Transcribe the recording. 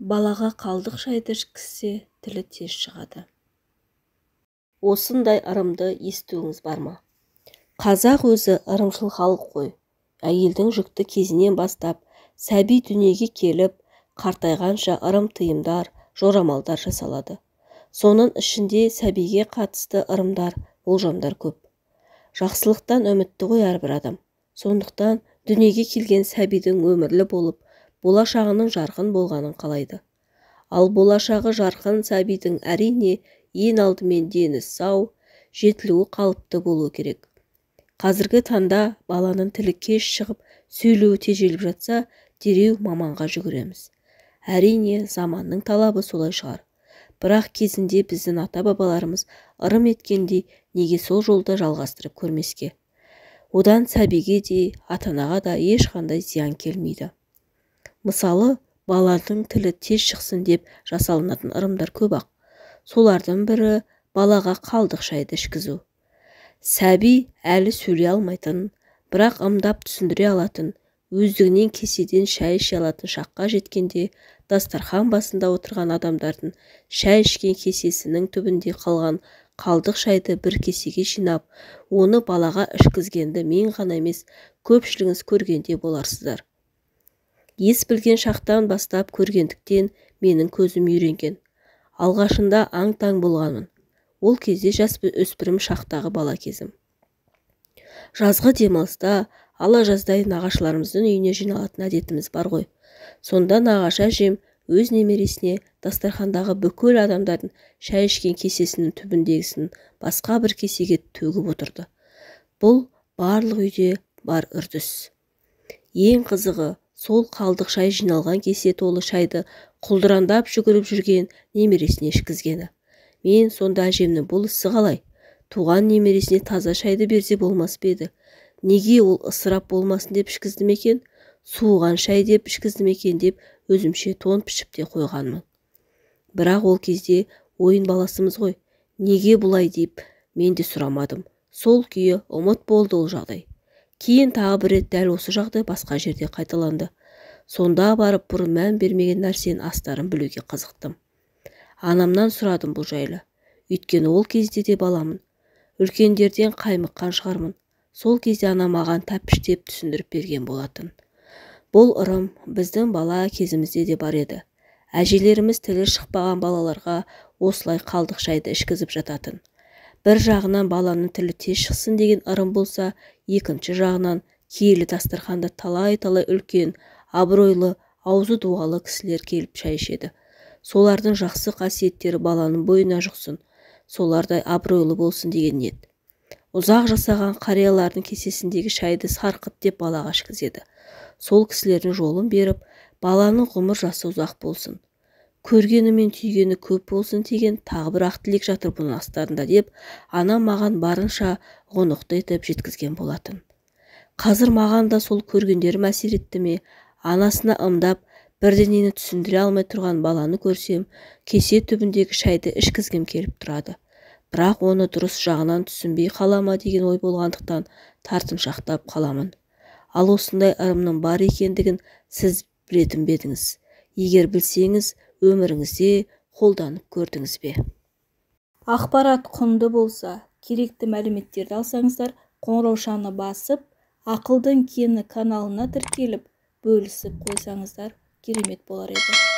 Балаға қалдық шайды ішкізсе, тілі тез шығады. Осындай ырымды естуіңіз бар ма? Қазақ өзі ырымшыл халық қой. Әйелдің жүкті кезінен бастап, сәби дүниеге келіп, қартайғанша ырым тыйымдар, жорамалдар жасалады. Соның ішінде сәбиге қатысты ырымдар, болжамдар көп. Жақсылықтан үмітті ғой әрбір адам. Сондықтан дүниеге келген сәбидің өмірлі болып, болашағының жарқын болғанын қалайды. Ал болашағы жарқын сәбидің әрине ең алдымен дені сау, жетілуі қалыпты болуы керек. Қазіргі таңда баланың тілі кеш шығып, сөйлеуі тежеліп жатса, дереу маманға жүгіреміз. Әрине, заманның талабы солай шығар. Бірақ кезінде біздің ата-бабаларымыз ырым еткендей, неге сол жолды жалғастырып көрмеске? Одан сәбиге де, ата-анаға да ешқандай зиян келмейді. Мысалы, баланың тілі тез шықсын деп жасалынатын ырымдар көп-ақ. Солардың бірі балаға қалдық шайды ішкізу. Сәби әлі сөйлей алмайтын, бірақ ымдап түсіндіре алатын, өздігінен кеседен шай іше алатын шаққа жеткенде дастархан басында отырған адамдардың шай ішкен кесесінің түбінде қалған қалдық шайды бір кесеге жинап, оны балаға ішкізгенді мен ғана емес, көпшілігіңіз көргенде боларсыздар. Ес білген шақтан бастап көргендіктен менің көзім үйренген. Алғашында аң-таң болғанмын. Ол кезде жас өспірім шақтағы бала кезім. Жазғы демалыста ала жаздай нағашыларымыздың үйіне жиналатын әдетіміз бар ғой. Сонда нағашы әжем өз немересіне дастархандағы бүкіл адамдардың шай ішкен кесесінің түбіндегісін басқа бір кесеге төгіп отырды. Бұл барлық үйде бар үрдіс. Ең қызығы, сол қалдық шай жиналған кесе толы шайды құлдыраңдап жүгіріп жүрген немересіне ішкізгені. Мен сонда әжемнің бұл ісі қалай? Туған немересіне таза шайды берсе болмас па еді? Неге ол ысырап болмасын деп ішкізді ме екен? Суыған шай деп ішкізді ме екен деп өзімше тон пішіп те қойғанмын. Бірақ ол кезде ойын баласымыз ғой. Неге бұлай деп мен де сұрамадым. Сол күйі ұмыт болды ол жағдай. Кейін тағы бір рет дәл осы жағдай басқа жерде қайталанды. Сонда барып бұрын мән бермеген нәрсенің астарын білуге қызықтым. Анамнан сұрадым бұл жайлы. Өйткені ол кезде де баламын. Үлкендерден қаймыққан шығармын. Сол кезде анам маған тәпіштеп түсіндіріп берген болатын. Бұл ырым біздің бала кезімізде де бар еді. Әжелеріміз тілі шықпаған балаларға осылай қалдық шайды ішкізіп жататын. Бір жағынан баланың тілі тез шықсын деген ырым болса, екінші жағынан киелі дастарханда талай-талай үлкен, абыройлы, аузы дуалы кісілер келіп шай ішеді. Солардың жақсы қасиеттері баланың бойына жұқсын, солардай абыройлы болсын деген ниет. Ұзақ жасаған қариялардың кесесіндегі шайды сарқыт деп балаға ішкізеді. Сол кісілердің жолын беріп, баланың ғұмыр жасы ұзақ болсын, көргені мен түйгені көп болсын деген тағы бір ақ тілек жатыр бұның астарында деп, анам маған барынша ғұнықты етіп жеткізген болатын. Қазір маған да сол көргендерім әсер етті ме, анасына ымдап, бірдеңені түсіндіре алмай тұрған баланы көрсем, кесе түбіндегі шайды ішкізгім келіп тұрады. Бірақ оны дұрыс жағынан түсінбей қалама деген ой болғандықтан тартыншақтап қаламын. Ал осындай ырымның бар екендігін сіз білетін бе едіңіз? Егер білсеңіз, өміріңізде қолданып көрдіңіз бе? Ақпарат құнды болса, керекті мәліметтерді алсаңыздар, қоңыраушаны басып, Ақылдың кені каналына тіркеліп, бөлісіп қойсаңыздар керемет болар еді.